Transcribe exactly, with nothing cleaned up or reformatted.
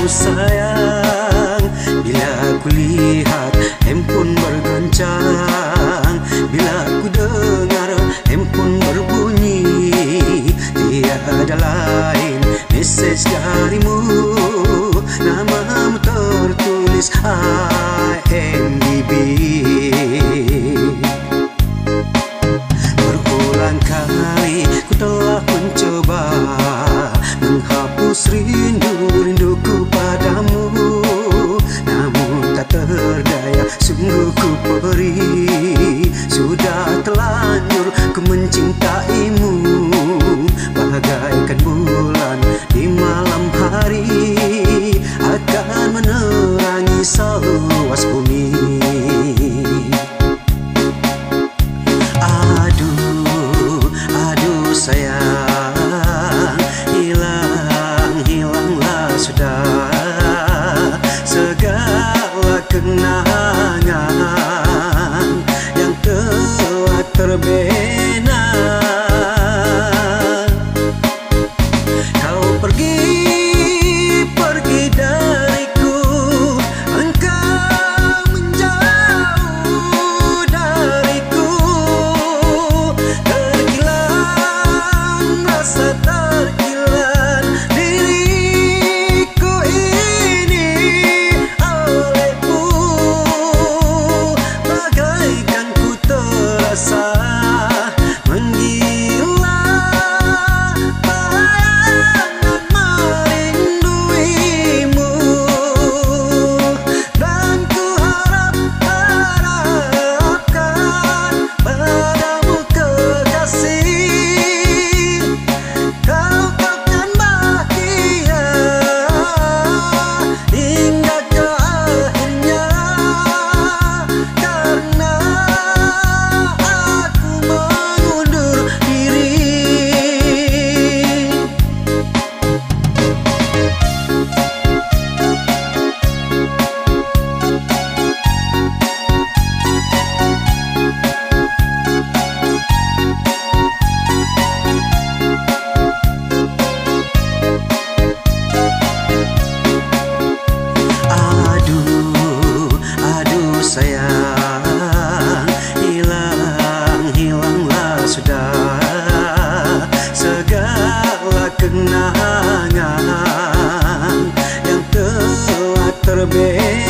Sayang, bila kulihat handphone bergoncang, bila kudengar handphone berbunyi, tiada lain mesej darimu, namamu tertulis I M B B. Berulang kali ku telah mencoba menghapus rindu-rinduku padamu, namun tak terdaya, sungguh ku perih. Sudah terlanjur ku mencintaimu, bagaikan bulan di malam hari, akan menerangi seluas bumi. Aduh, aduh sayang, hilang, hilanglah sudah segala kenangan yang telah terbina. Kau pergi, pergi dariku, engkau menjauh dariku, terkilan rasa, terkilan diriku ini olehmu, bagaikan ku terasa menggila, bayangan merinduimu, dan ku harap, harapkan padamu kekasih, kau takkan bahagia hingga ke akhirnya, karena aku mengundur diri. Aduh, aduh sayang, hilang, hilanglah sudah segala kenangan yang telah terbina.